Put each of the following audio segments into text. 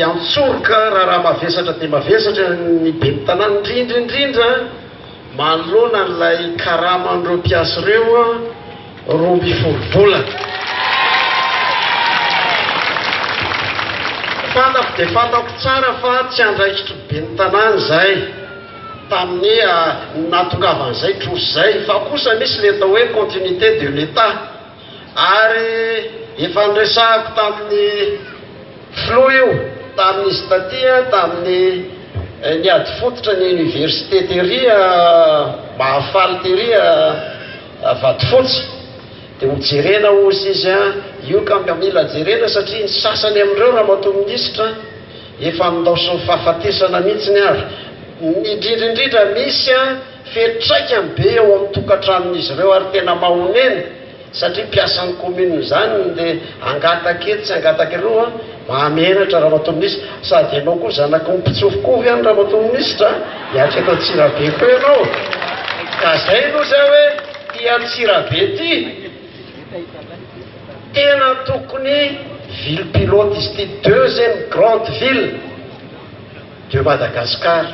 Hiantsoroka raharaha mavesatra dia mavesatra ny ben'ny tanàna, indrindra indrindra manoloana an'ilay karaman'ireo mpiasa ireo 12 volana. Fantako dia fantako tsara fa tsy andraikitry ny ben'ny tanàna izay tamin'ny nahatongavan'izay trosa izay, fa kosa misy ilay atao hoe continuité de l'Etat. Ary efa niresahako tamin'ny filoha io tamin'izy taty tamin'ny niady fototra ny université tery Mahafaly tery Vatofotsy dia ho jerena hozy izy io ka mba mila jerena satria ny sasany amin'ireo ramatoa minisitra efa nindaosin'ny fahafatesana mihitsiny ary indrindra indrindra misy Fiantraikany be eo amin'ny tokantranon'izy ireo ary tena mahonena satria mpiasan'ny commune izany ny dia hangataka etsy sy hangataka eroa, mahamenatra Ramatoa Minisitra, sady ianao koa zanaky ny mpitsofokovy any Ramatoa Minisitra, hiatrika eto Antsirabe koa ianao, ka zay aloha zay hoe ty Antsirabe ty tena tokony ville pilote izy ity, deuxième grande ville de Madagascar.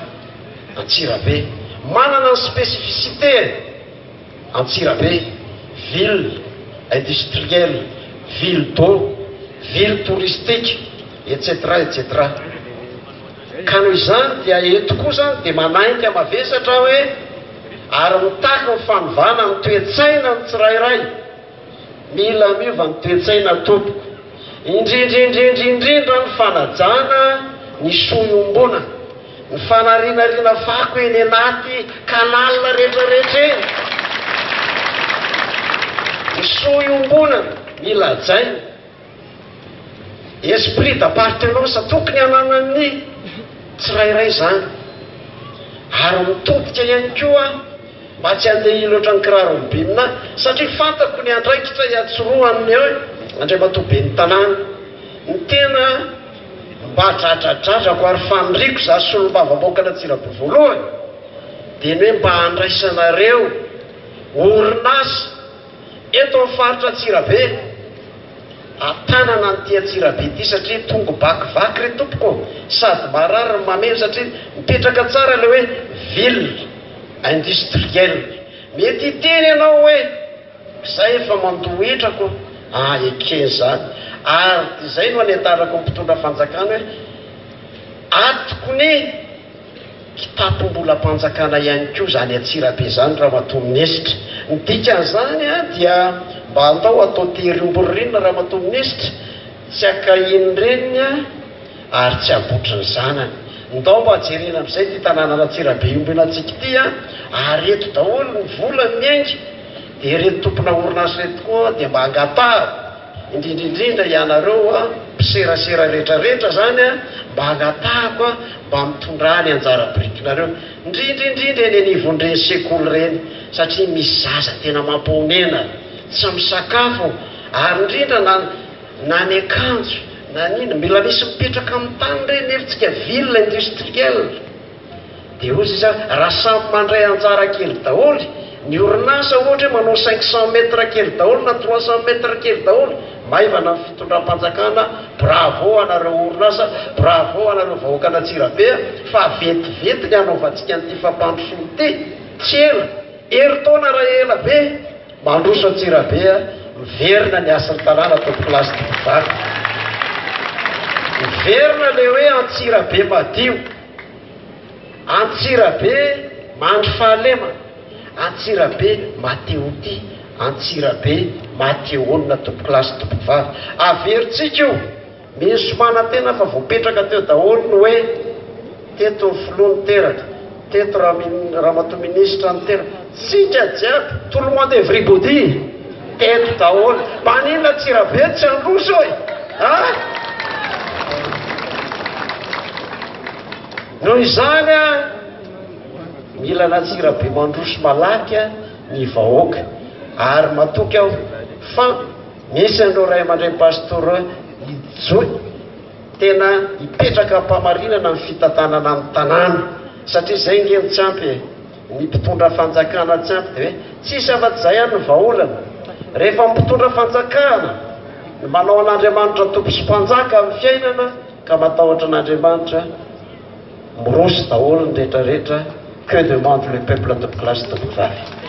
Antsirabe. Manana ny spécificité-ny Antsirabe, ville industrielle, ville d'eau, ville touristique, etc. Etc. Ka noho izany dia eto koa izany dia manainga mavesatra aho hoe ary mitaky ny fanovana ny toe-tsaina ny tsirairay. Mila miova ny toe-tsaina tompoko. Indrindra indrindra indrindra ny fanajana ny soa iombonana. Ny fanarinarina fako eny anaty canal rehetra rehetra eny. Ny soa iombonana mila hajaina. Esprit d'appartenance tokony hananan'ny tsirairay izany. Ary mitodika ihany koa mba tsy handeha hiloatra ny kiraron'i Bimna satria fantako ny andraikitra hiantsorohan'ny Andriamatoa Ben'ny tanàna. Ny tena mba dradradradrako ary faniriako za solombavambahoakan'Antsirabe voalohany dia ny hoe mba handraisanareo orinasa eto amin'ny faritra Antsirabe an-tanana an'ity Antsirabe ity satria tongo-bakivaky re tompoko ô, sady marary no mameno satria mipetraka tsara ilay hoe ville industrielle. Mety hiteny ianao hoe zay efa mandoa hetra ko, ah ekena izany ary izay no anentanako ny mpitondra fanjakana hoe atoko ny Kitapom-bolam-panjakana ihany koa izany Antsirabe izany Ramatoa Minisitra. Ny dikan'izany dia mba andao atao tery omby ririnina Ramatoa Minisitra, tsy akahin'ny reniny ary tsy abotry ny zanany. Ndao mba jerena amin'izay ity tanànan'Antsirabe iombonantsika ity ary eto daholo ny vola miainga dia ireto tompona orinasa ireto koa dia mba angataho. Indrindra indrindra ianareo a mpiserasera rehetra rehetra zany a mba angatahako a mba mitondrà ny anjara birikinareo indrindra indrindra eny anivon'ireny sekoly ireny satria misy zaza tena mampahonena tsy misakafo ary indrindra na na ny akanjo na ny inona mila misy mipetraka amin'ny tany ireny nefa tsika ville industrielle. Dia hoy sisa, raha samy mandray anjara kely daholo, ny orinasa ohatra hoe manao 500 mètres kely daholo na 300 mètres kely daholo, maivana ny fitondram-panjakana, bravo anareo orinasa, bravo anareo vahoakan'Antsirabe a, fa vetivety ny hanaovantsika an'ity fampandrosoana ity, tsy ela, herintaona raha ela be, mandroso Antsirabe a, miverina ny hasin'ny tanàna tompokolahy sy tompokovavy, miverina ilay hoe Antsirabe madio. Antsirabe mandry fahalemana, Antsirabe Mateoty, Antsirabe Mateonina tompokolahy sy tompokovavy. Averintsika io, mino sy manantena fa voapetraka teo daholo ny hoe teto ny filoha niteraka, teto ramatoa minisitra niteraka, tsika jiaby, tout le monde everybody, teto daholo. Maninona Antsirabe tsy handroso e? A? Noho izany, mila an'Antsirabe mandroso malaky ny vahoaka ary matoky aho fa misy an'ireo ray aman-dreny pastora hijohy tena hipetraka am-pamarinana ny fitantanana ny tanàna satria izay ange no tsy ampy e! Ny mpitondra fanjakana tsy ampy dia hoe tsisy afa-tsy izay ihany ny vahaolana. Rehefa ny mpitondra fanjakana no manao an'Andriamanitra Tompo sy Mpanjaka amin'ny fiainana. ka matahotra an'Andriamanitra, miroso daholo ny rehetra rehetra, que demande le peuple tompokolahy sy tompokovavy.